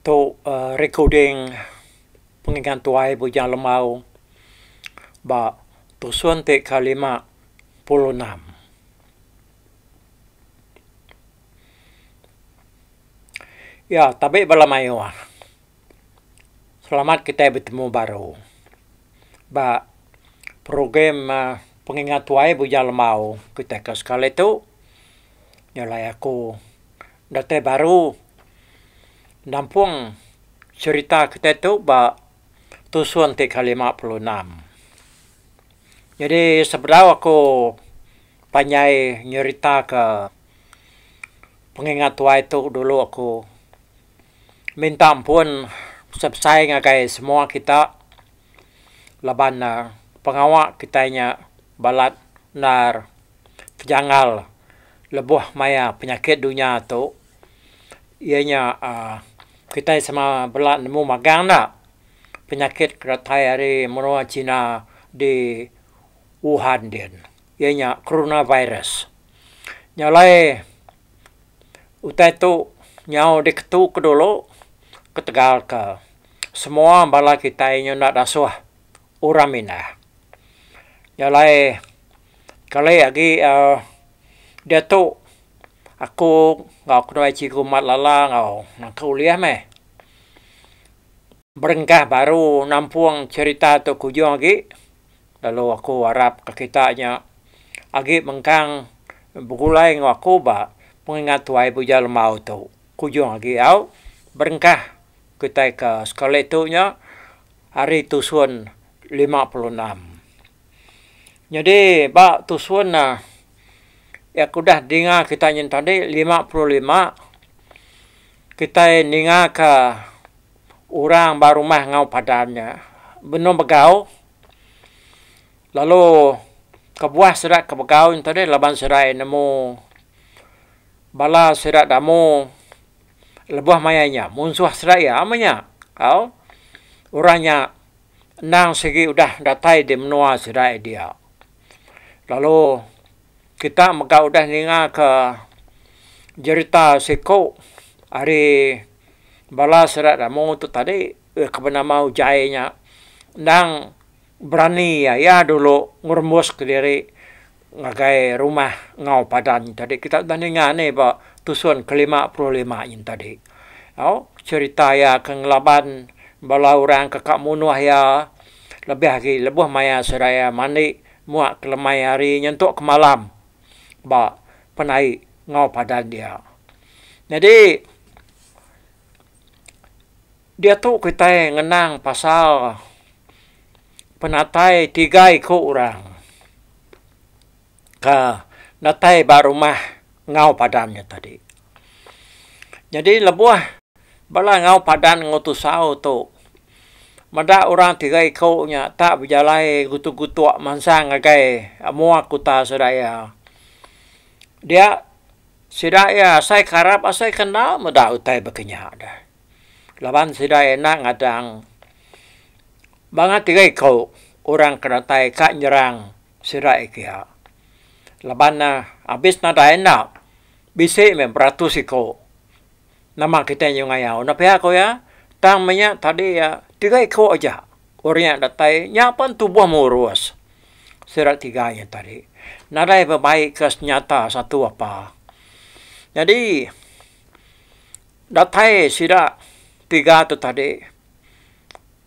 Tu recording pengingat tuai Bujang Lembau ba tusun ti ke 56. Iya tabi bala mayuh. Selamat kitai betemu baru ba program pengingat tuai Bujang Lembau kitai ke sekali tu. Nya alai aku datai baru nampung cherita kitai tu ba tusun ti ke 56. Jadi sebedau aku panjai nyerita ke pengingat tuai tu dulu aku minta ampun besai-besai ngagai semua kita laban ne pengawa kitai nya balat endar. Tejanggal lebuh maya penyakit dunya tu iya nya uhh kitai sama bela nemu magang enda penyakit ke datai ari menua China di Wuhan din iya nya corona virus. Nya alai utai tu nyau diketu ke dulu ketegal ke semua bala kitai nyau enda dasuh orang mindah. Nya alai kali agi uhh diatu aku enggau keduai cikgu Mat Lala enggau nangka ulih meh berengkah baru nampung cherita tu ke ujung agi lalu aku arap ke kita nya agi mengkang begulai enggau aku ba pengingat tuai Bujang Lembau tu ke ujung agi au berengkah kitai ke sekali tu nya. Ari tusun 56. Nyadi ba tusun ne iya ke udah dinga kita nyin tadi 55 kitai ninga ka orang ba rumah enggau padan nya benung begau lalu kebuah sida ke begau nyin tadi laban sida iya nemu bala sida damu. Lebuh maya nya munsuh sida iya meh nya au orang nya endang sigi udah datai di menua sida iya dia. Lalu kita mega udah ninga ke jerita siku ari bala sida damu tu tadi ke benama Ujai nya endang berani iya, iya dulu ngerembus kediri ngagai rumah enggau padan tadi. Kita udah ninga nih ba tusun ke 55 nyin tadi. Au cherita iya ke ngelaban bala orang ke ka munuh iya lebih agi lebuh maya sida iya mandi muak ke lemai hari nyentuk ke malam ba penai enggau padan dia. Nyadi Diatu kitai ngenang pasal penatai tiga iku orang ke datai ba rumah enggau padan nya tadi. Nyadi lebuh bala enggau padan enggau tusau tu meda orang tiga iku nya tak bejalai gutuk-gutuk mansang ngagai mua kuta sida iya. Dia sida iya asai ke arap asai ke enda meda utai baka nya deh. Laban sida iya enda ngadang bangat tiga iku orang ke datai ka nyerang sida iya kiya. Laban ne abis nadai enda bisi meh beratus iku nama kitai nyau ngayau ne pia ku iya. Tang meh nya tadi iya tiga iku aja orang nya datai nya pan tubuh murus sida tiga nya tadi. Nadai bebai ke senyata satu apa. Nyadi. Datai sida tiga tu tadi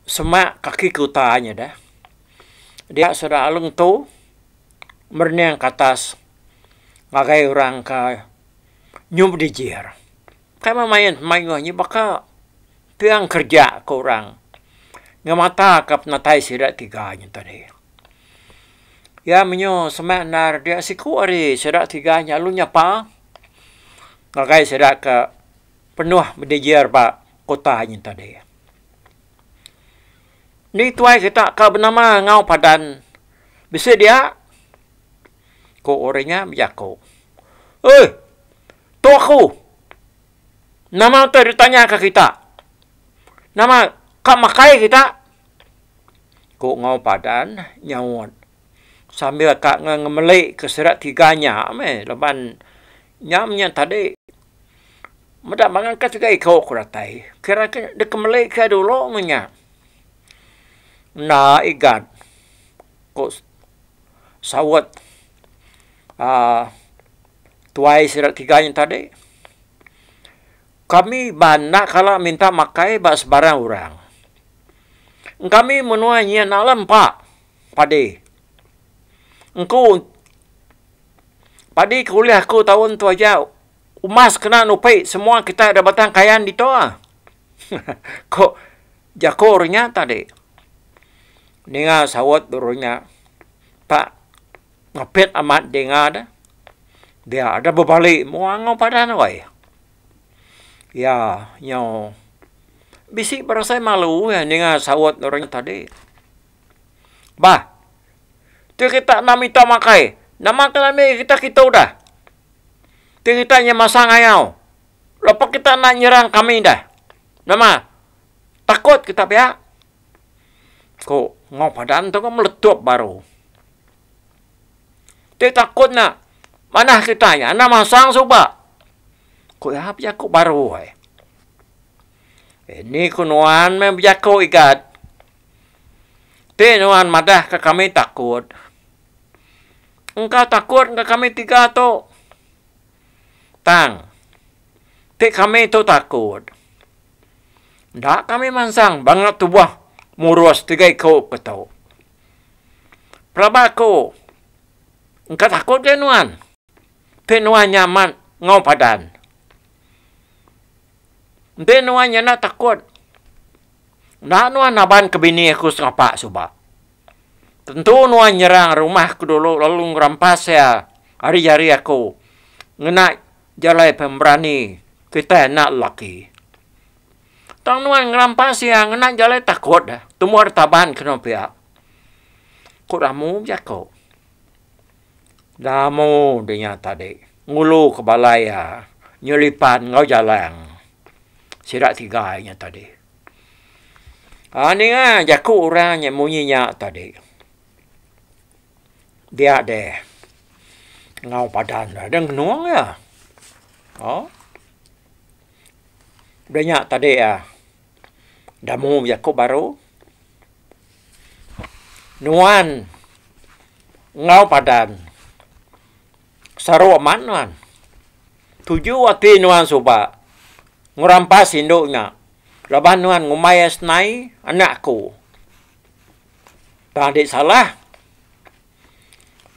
semak kaki kuta nya deh. Dia sida alung tu merening ke atas ngagai orang ke nyup dijir. Kai meh main mayuh nya baka tiang kereja ke orang ngemata ka penatai sida tiga nya tadi. Iya menyuh semak endar dia siku ari sida tiga nya lalu nyapa. Ngagai sida ke penuh bedijir ba kota nyin tadi. Ni tuai kita ke benama enggau padan bisi dia? Ku orang nya bejaku. Oi, tu aku. Nama utai ditanya ka kita? Nama ka makai kita? Ku enggau padan nyaut. Sambil ka ngemeli ke sida tiga nya meh laban nya meh nya tadi. Meda mangan ka tiga iko ku datai. Kira ke dikemeli ke dulu meh nya. Enda igat ku saut uhh tuai sida tiga nya tadi. Kami ba enda kala minta makai ba sebarang orang. Kami menua nyin alam empa padi. Engku padi ke ulih aku taun tu aja umas kena nupi semua kita da Batang Kayan ditu ah. Ko jaku orang nya tadi. Ninga saut orang nya pak ngepit amat dinga ne dia da bebali mua enggau padan weh. Iya nyau bisi berasai malu iya ninga saut orang nya tadi. Bah ti kita enda minta makai nama ke ami kita kitu dah. Ti kita nya masang ayau lepa kita enda nyerang kami dah. Nama takut kita pia ku enggau padan tu meletup baru. Ti takut ne manah kita nya enda masang suba ku iya bejaku baru ai. Ini ku nuan meh bejaku igat. Ti nuan madah ka kami takut. Engka takut ga kami tiga tu. Tang ti kami tu takut. Enda kami mansang bangat tubuh murus tiga iku ke tu. Pelaba aku engka takut ga nuan. Ti nuan nya amat enggau padan. Enti nuan nya enda takut enda nuan naban ke bini aku sengapa suba. Tentu nuan nyerang rumah aku dulu lalu ngerampas iya ari jari aku ngena jalai pemerani kitai anak lelaki. Tang nuan ngerampas iya ngena jalai takut tumbuh taban kenu pia. Ku Ramu bejaku. Damu dinya tadi ngulu ke balai iya nyelipan enggau jalang sida tiga inya tadi. Aa ninga jaku orang nya munyi nya tadi. Dia deh enggau padan deh ngenung iya. Ooh. Udah nya tadi iya damu jaku baru nuan enggau padan saru amat nuan. Tuju ati nuan suba ngerampas indu nya. Laban nuan ngumbai iya senai anak aku. Tang adi salah.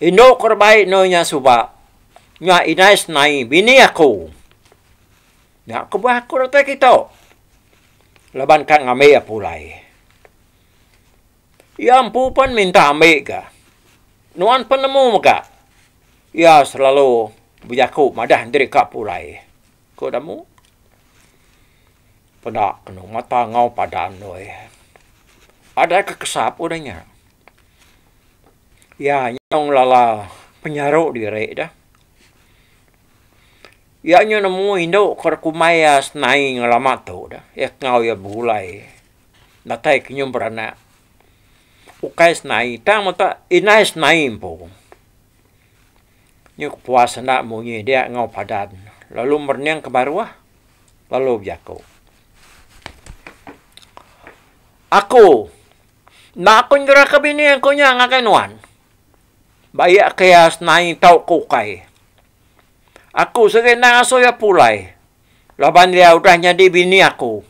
Indu ke rebai endur nya suba nya indai senai bini aku. Nya kebuah aku datai kitu laban ka ngambi iya pulai. Iya empu pen minta ambi ka. Nuan pen nemu mega iya selalu bejaku madah diri ka pulai. Ku Damu. Peda kenu mata enggau padan doi. Adai ke kesap udah nya. Iya nyau ngelala penyaru diri deh. Iya nyu nemu indu ke kumbai iya senai ngelama tu deh. Iya ke enggau iya begulai datai ke nyu beranak. Ukai senai tang mega indai senai empu. Nyu kepuas enda munyi dia enggau padan lalu merening ke baruh lalu bejaku. Aku enda aku nyerahka bini aku nya ngagai nuan. Baik ke iya senai tauka ukai. Aku sigi enda ngasuh iya pulai laban iya udah nyadi bini aku.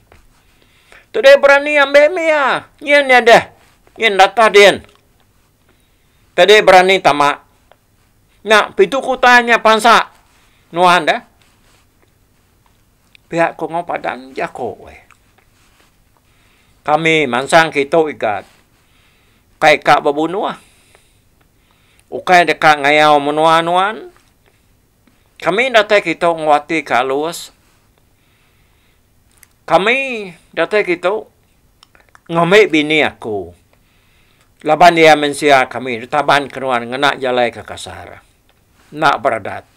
Tudih berani ambi mih iya nyin iya deh nyin data din. Tadi berani tama. Nya pintu kuta nya pansa nuan deh. Pia ku enggau padan jako weh. Kami mansang kitu igat. Kai ka bebunuh. Ukai deka ngayau menua nuan. Kami datai kitu enggau ati ke alus. Kami datai kitu ngambi bini aku. Laban iya mensia kami ditaban ke nuan ngena jalai ke kasar. Enda beradat.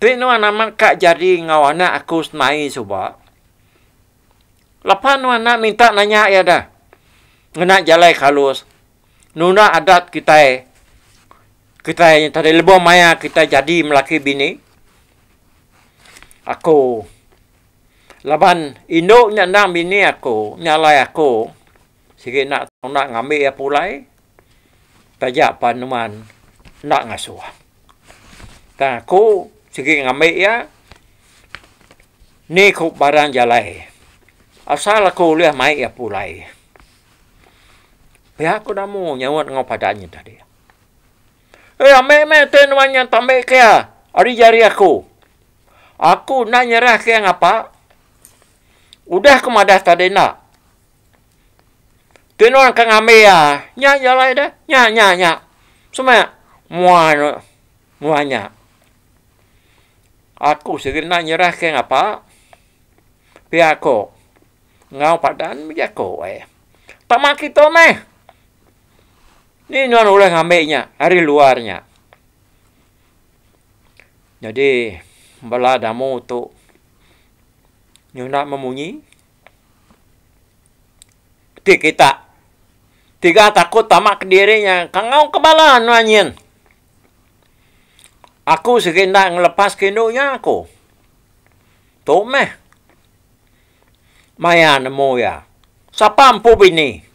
Ti nuan amat ka jadi enggau anak aku senai suba. Lepa nuan enda minta nanya iya dah. Ngena jalai ke alus. Nunda adat kitai. Kitai tadi lebuh maya kitai jadi melaki bini. Aku laban indu nya endang bini aku nya alai aku sigi enda enda ngambi iya pulai taja pan nuan enda ngasuh. Tang aku sigi ngambi iya ni ku barang jalai asal aku ulih mai iya pulai. Pia ku Damu nyaut enggau padan nya tadi. Eh ambi meh ti nuan nya tambi ke iya ari jari aku. Aku enda nyerah ke iya ngapa. Udah ku madah tadi enda. Ti nuan ke ngambi iya nya jalai deh nya nya nya. Sema mua nuan nya. Aku sigi enda nyerah ke iya ngapa. Pia ku enggau padan bejaku ai. Tama kitu meh. Ni nuan ulih ngambi nya ari luar nya. Nyadi bala damu tu nyuna memunyi ti kita tiga takut tama kediri nya kangau ke bala nuan nyin. Aku sigi enda ngelepas ke indu nya aku. Tu meh maya nemu iya. Sapa empu bini.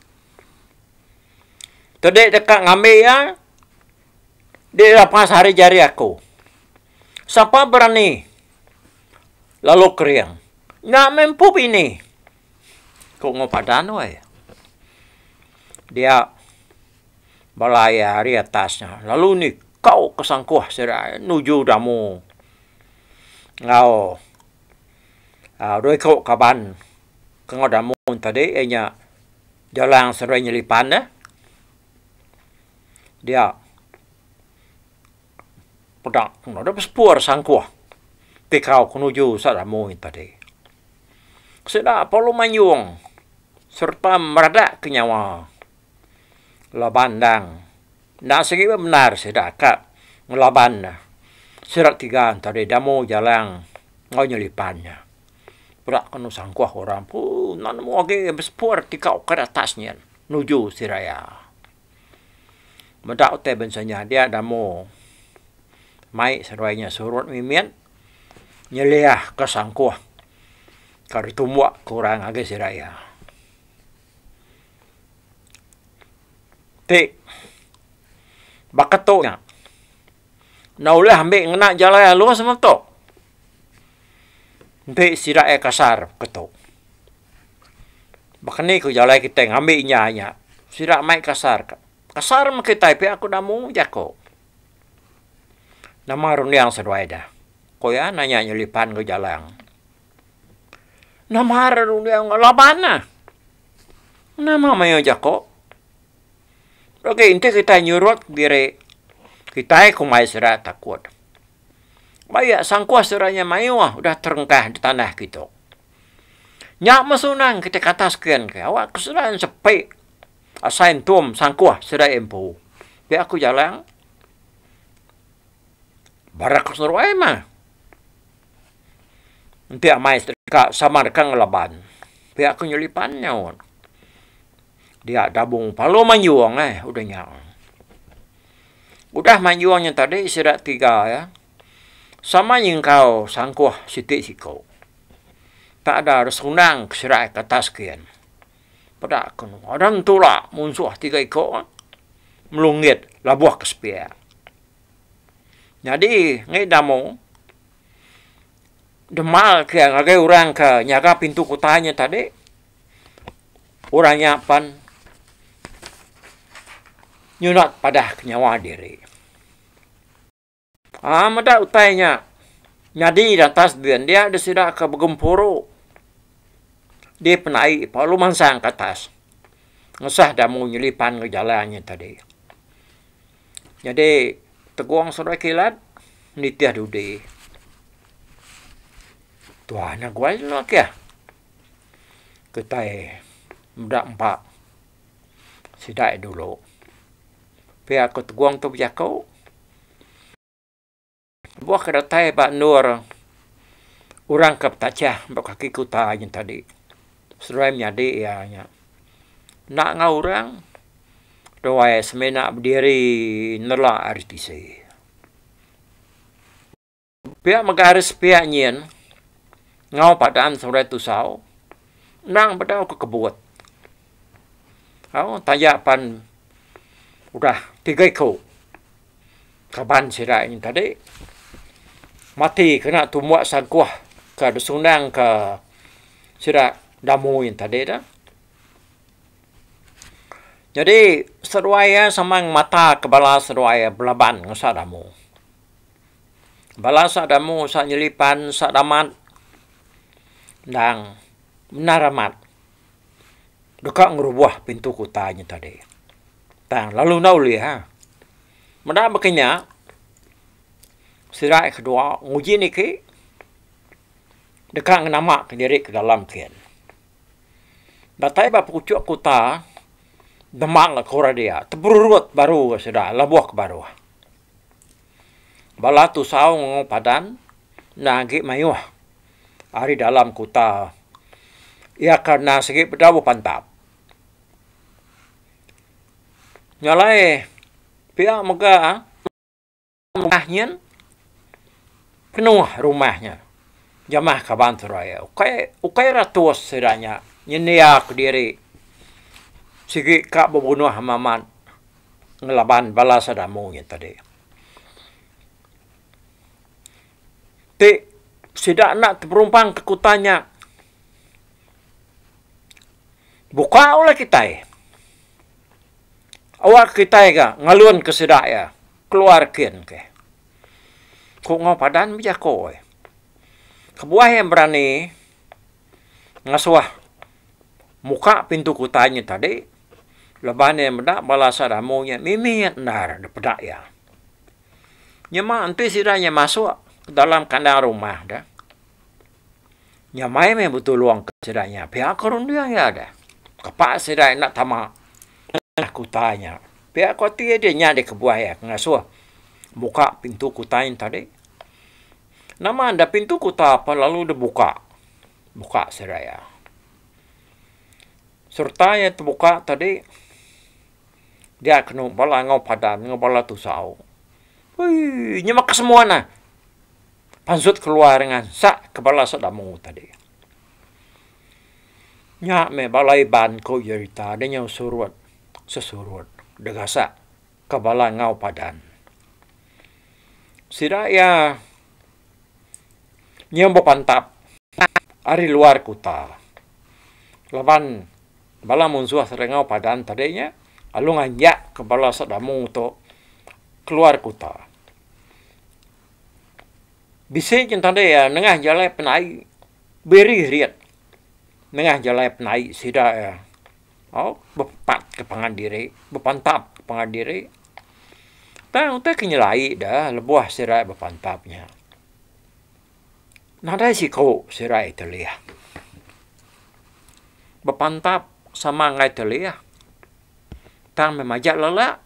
Tedi deka ngambi iya dilepas ari jari aku. Sapa berani lalu kering nya meh empu bini, ku Ngo Padan weh. Dia bala iya ari atas nya lalu nikau ke sangkuh sida nuju damu enggau uhh dua iku kaban ke enggau damu tadi iya nya. Jalang seduai nyelipan ne dia peda enda besepur sangkuh ti kau ke nuju Sadamu nya tadi. Sida perlu mayung sereta meradak ke nyawa laban endang enda sigi bendar sida ka ngelaban sida tiga tadi damu jalang enggau nyelipan nya. Peda kenu sangkuh orang pun enda nemu agi besepur tikau ke atas nyin nuju Siraya. Meda utai bansa nya dia damu mai seduai nya surut mimit nyeliah ke sangkuh ke ditumbuk ke orang agi Siraya. Ti baka tu nya enda ulih ambi ngena jalai alus meh tu. Enti sida iya kasar ke tu. Baka ni ku jalai kitai ngambi inya nya. Sida mai kasar ka. Kasar meh kitai pia ku damu jaku. Nama runding seduai da? Ku iya nanya nyelipan enggau jalang. Nama runding laban ne. Nama mayuh jaku. Agi enti kitai nyurut diri kitai kumbai sida takut. Bayak sangkuh sida nya mayuh udah terengkah di tanah kitu. Nya meh senang kitai ke atas kin ke awak ke sida sepi asai entum sangkuh sida empu. Pia ku jalang barak seduai mah. Enti amai ka sama deka ngelaban pia ku nyelipan nyaut. Dia dabung palu manjung eh udah nya. Udah manjung nya tadi sida tiga iya sama nyingkau sangkuh siti siku. Tak ada resundang ke sida ke atas kin. Peda ku ada entula munsuh tiga iku melunggit labuh ke sepiak. Nyadi ngi damu demal ke ngagai orang ke nyaga pintu kuta nya tadi. Orang nya pan nyunat padah ke nyawa diri. Aa meda utai nya nyadi da atas din dia da sida ke begempuru di penai lalu mansang ke atas ngesah damu nyelipan enggau jalai nya tadi. Nyadi Tegong seduai Kilat nitih dudi. Tuan aguai lalu akih. Kitai meda empa sida iya dulu. Pia ku Tegong tu bejaku lebuh ke datai ba endur orang ke betachah ba kaki kuta nya tadi seduai menyadi iya nya. Enda enggau orang duai semina bediri nela ari tisi. Pia mega ari sepiak nyin. Enggau padan seberai tusau endang bedau ke kebut. Au taja pan udah tiga iku kaban sida nyin tadi mati kena tumbuk sangkuh ke disundang ke sida damu nyin tadi tu. Nyadi seduai iya sama ngemata ke bala seduai iya belaban ngusa damu. Bala sa damu sa nyelipan sa damat endang bendar amat deka ngerubuh pintu kuta nya tadi. Tang lalu enda ulih ah. Meda baka nya sida kedua nguji niki deka ngenama kediri ke dalam kin. Datai ba puchuk kuta demang aku ra dia teberurut baru sida lebuh ke baruh. Bala tusau enggau padan enda agi mayuh ari dalam kuta iya ke enda sigi bedau bepantap. Nya alai pia mega. Rumah nyin penuh rumah nya jamah kaban seduai ukai ukai ratus sida nya nyendia kediri sigi ka bebunuh amat ngelaban bala sedamu nya tadi. Ti sida enda teberumpang ke kuta nya buka ulih kitai. Awak kitai ga ngalun ke sida iya keluar kin ke. Ku enggau padan bejako iya. Kebuah iya berani ngasuh muka pintu kuta nya tadi laban iya meda bala sadamu nya mimit endar dipeda iya. Nyema enti sida nya masuk dalam kandang rumah deh Nyamai meh betulung ke sida nya pia ko runding iya deh. Kepa sida enda tama nengah kuta nya. Pia ko ati iya nya deh kebuah iya ke ngasuh muka pintu kuta nya tadi. Nama enda pintu kuta pun lalu deh buka. Buka sida iya. Sereta iya tebuka tadi dia kenu bala enggau padan enggau bala tusau. Eii nyema kesemua ne. Pansut keluar ngansak ke bala sedamu tadi. Nya meh bala Iban ku jerita deh nyau surut sesurut deh gasak ke bala enggau padan. Sida iya nyau bepantap ari luar kuta laban bala munsuh serengau padan tadi nya lalu nganjak ke bala sedamu tu keluar kuta. Bisi nya tadi iya nengah jalai penai beri rit nengah jalai penai sida iya au bepepat ke pangan diri bepantap ke pangan diri. Tang utai ke nyelai da lebuh sida bepantap nya nadai siku sida telih. Bepantap sama enggai telih tang meh majak lelak.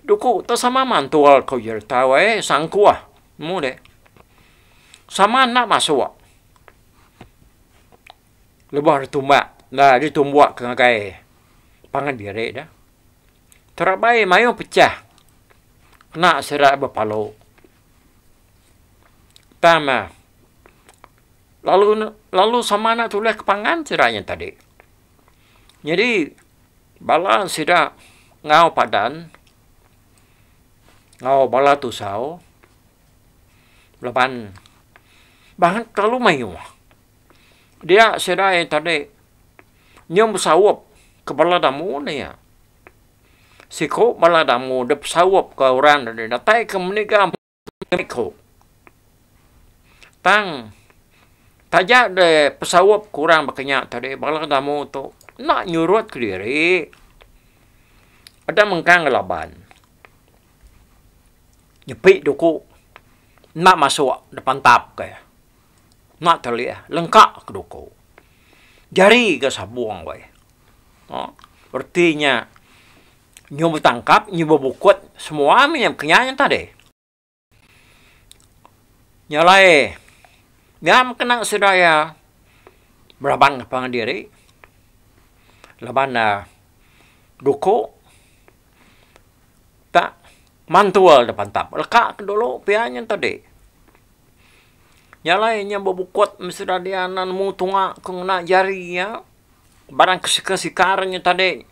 Duku tu sama mantul ku jerita weh sangkuh nemu deh. Sama enda masuk lebuh ditumbak enda ditumbuk ke ngagai pangan diri deh. Terabai mayuh pecah kena sida bepalu. Tang ne lalu lalu sama enda tulih ke pangan sida nya tadi. Nyadi Bala sida enggau padan enggau bala tusau laban bangat kelalu mayuh. Dia sida iya tadi nyau besaup ke bala damu ne iya. Siku bala damu dep besaup ke orang datai ke meniga. Iku. Tang taja de pesaup kurang baka nya tadi bala damu tu enda nyurut kediri ada mengkang ngelaban. Nyepi duku enda masuk da pantap ke enda telih lengka ke duku. Jari ga sabung weh. Reti nya Nyu betangkap, nyu bebukut semua mih nya kenyah nya tadi. Nya alai nya meh kena sida iya beraban ngan pangan diri laban ne duku tak mantul da pantap leka ke dulu pia nya tadi. Nya alai nya bebukut mesti da dia enda nemu tunga ke ngena jari iya. Barang ke sikar-sikar nya tadi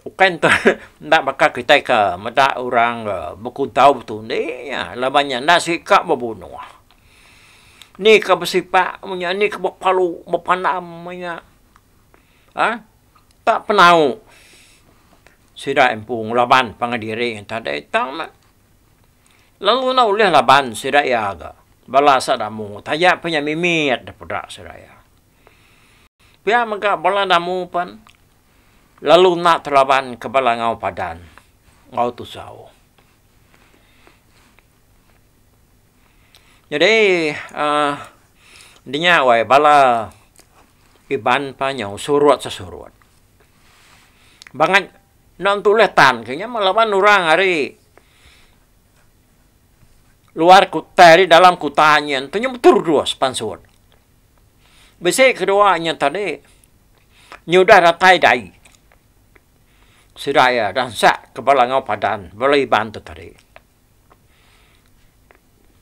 ukai enta enda baka kitai ke meda orang bekuntau betundi nya laban nya enda sika bebunuh. Ni ka besipak meh nya ni ka bepalu bepandam meh nya uhh tak penau sida empu ngelaban pangan diri tadi tang meh. Lalu enda ulih laban sida iya ga bala asa damu taja pun nya mimit da peda sida iya. Pia mega bala damu pen lalu enda telaban ke bala enggau padan enggau tusau. Nyadi uhh dinya wai bala Iban pa nyau surut sesurut. Bangat Enda entu ulih tan ke nya meh laban orang ari luar kuta ari dalam kuta nyin tu nya beterus pansut. Bisi kedua nya tadi nyudah datai dai sida iya dansak ke bala enggau padan bala Iban tu tadi.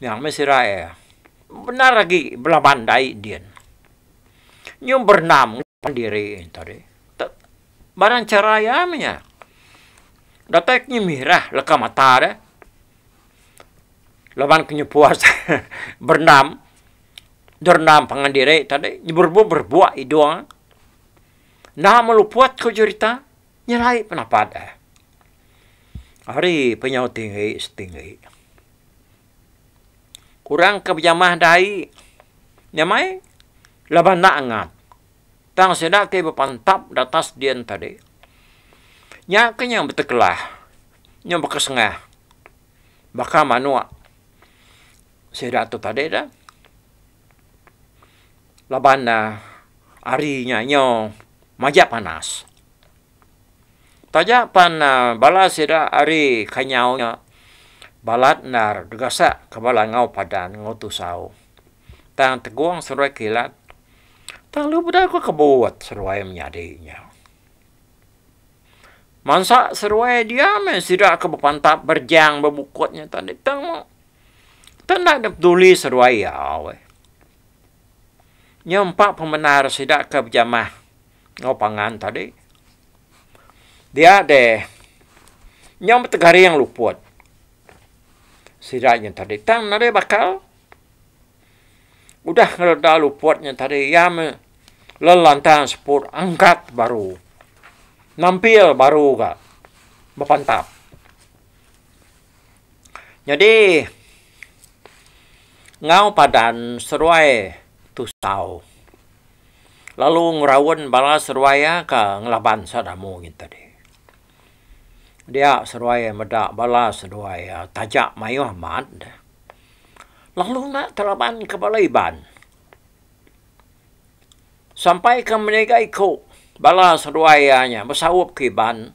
Nya meh sida iya bendar agi belaban dai din. Nyau berendam diri tadi. Barang chara iya meh nya. Datai ke nya mirah leka mata deh. Laban ke nyepuas berendam derendam pangan diri tadi berebuk-berebuk idung. Enda meluput ku jerita nyelai penapat eh. Ari penyau tinggi setinggi. Orang ke bejamah dai nyamai laban enda angat. Tang sida ti bepantap da atas din tadi nya ke nya betekelah nya bekesengah baka manok sida tu tadi dah laban ne hari nya nyau majak panas. Taja pan bala sida ari Kanyau nya balat endar digasak ke bala enggau padan enggau tusau. Tang Tegong seduai Kilat tang lu beda ku kebut seduai menyadi nya. Mansa seduai dia meh sida ke bepantap berejang bebukut nya tadi tang meh tang enda dep peduli seduai iya weh. Nya empa pemendar sida ke bejamah enggau pangan tadi. Dia deh nyau betegaring luput sida nya tadi tang nadai bakal. Udah ngereda luput nya tadi iya meh lelantang seput angkat baru nampil baru ga bepantap. Nyadi enggau padan seduai tusau lalu ngeraun bala seduai iya ka ngelaban Sadamu nyin tadi. Dia seduai meda bala seduai iya taja mayuh amat deh. Lalu enda telaban ke bala Iban. Sampai ke meniga iku bala seduai iya nya besaup ke Iban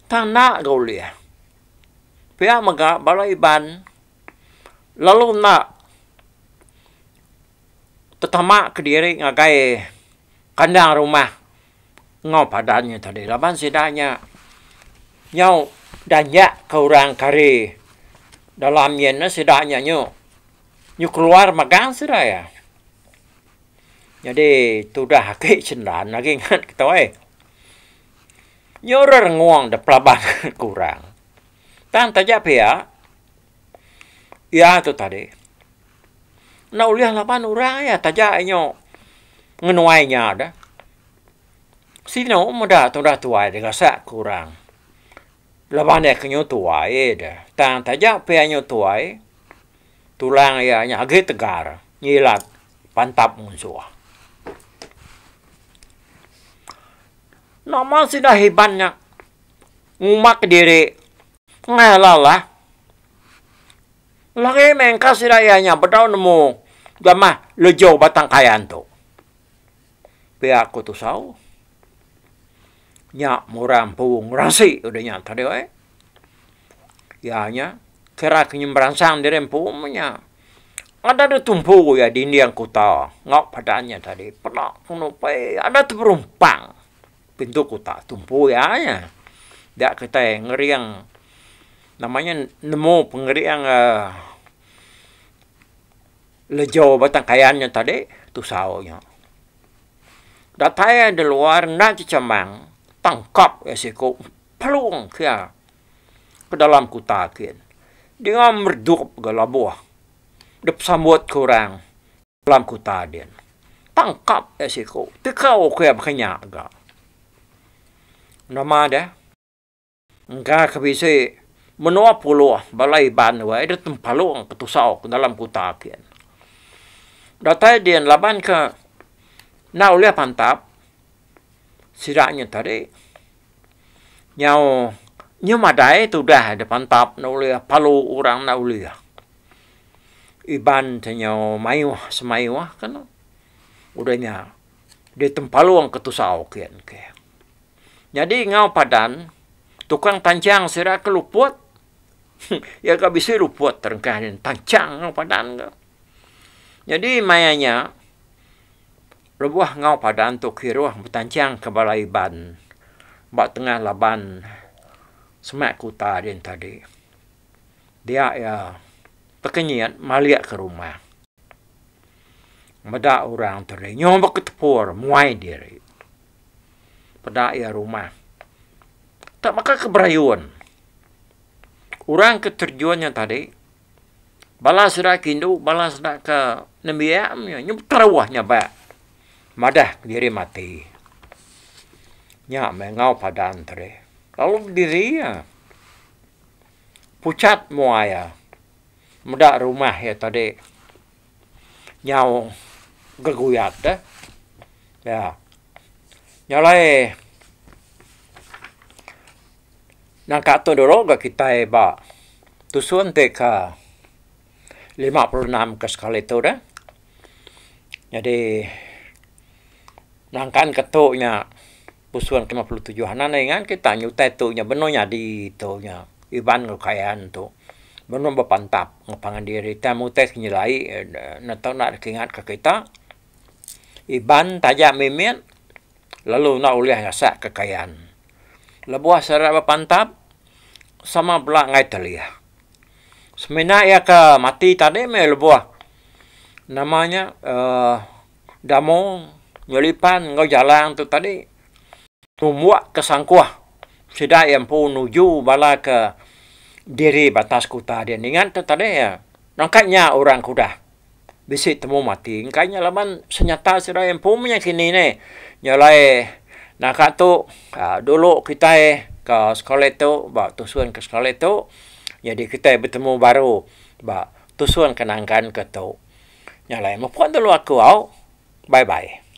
tang enda ga ulih. Pia mega bala Iban lalu enda tetama kediri ngagai kandang rumah enggau padan nya tadi laban sida nya nyau danjak ke orang ke ari dalam nyin ne sida nya nyu nyu keluar magang sida iya. Nyadi tudah agi sendan agi ngat kitoi nyu rerengung da pelaban ke orang. Tang taja pia iya tu tadi enda ulih laban orang iya taja nyu ngenuai nya deh. Sinu meda tudah tuai deh gasak ke orang. Laban iya ke nyu tuai deh. Tang taja pia nyu tuai tulang iya nya agi tegar nyilat pantap munsuh. Nama sida Iban nya ngumak diri ngai alah-alah. Lagi meh engka sida iya nya bedau nemu jamah lejo Batang Kayan tu. Pia ku tusau. Nya murah empu ngeransi udah nya tadi ai. Iya nya kira ke nyemeransang diri empu meh nya. Ada deh tumpu iya dinding kuta enggau padan nya tadi peda ku pei ada teberumpang pintu kuta tumpu iya nya. Dia kitai ngering nama nya nemu pengering uhh. Lejo Batang Kayan nya tadi tusau nya. Datai iya di luar enda chechemang tangkap iya siku pelung ke iya ke dalam kuta kin. Dinga meredup ga labuh dep sambut ke orang dalam kuta din. Tangkap iya siku tikau ke iya baka nya ga. Nama deh. Engka ke bisi menua puluh bala Iban weh deh tempalung ke tusau ke dalam kuta kin. Datai din laban ke enda ulih pantap sida nya tadi nyau nyemadai tudah deh pantap enda ulih palu orang enda ulih. Iban te nyau mayuh semayuh kenu udah nya deh tempalung ke tusau kin ke. Nyadi enggau padan, tukang tanchang sida ke luput, iya ga bisi luput terengkah din tanchang enggau padan ga. Nyadi maya nya lebuh enggau padan tu kiruh betanchang ke bala Iban ba tengah laban semak kuta din tadi. Dia iya tekenyit malik ke rumah. Meda orang tadi nyau beketepur muai diri. Peda iya rumah. Tak baka ke berayun. Orang ke terjun nya tadi, bala sida ke indu, bala sida ke nembiak meh nya beteruh nyabak madah diri mati. Nya meh enggau padan tadi. Lalu bediri iya. Puchat mua iya meda rumah iya tadi. Nyau geguyat deh. Ya. Nya alai nangka tu dulu ga kitai ba tusun ti ka 56 ke sekali tu deh. Nyadi nangkan ke tu nya tusun ke 57 anan ne ingat kita nyutai tu nya benung nyadi tu nya Iban enggau Kayan tu. Benung bepantap enggau pangan diri tang utai ke nyelai ne tau enda kingat ka kita. Iban taja mimit lalu enda ulih ngasak ke Kayan. Lebuh sida bepantap sama bela enggai telih. Semina iya ke mati tadi meh lebuh nama nya uhh Damo Nyelipan enggau Jalang tu tadi numbuk ke sangkuh sida iya empu nuju bala ke diri batas kuta din. Ingat tu tadi iya nangka nya orang ke udah bisi temu mati. Engka nya laban senyata sida iya empu meh nya kini neh. Nya alai naka tu aaa dulu kitai ke sekali tu ba tusun ke sekali tu jadi kitai betemu baru ba tusun ke nangkan ke tu. Nya alai mepun dulu aku au. Bye bye.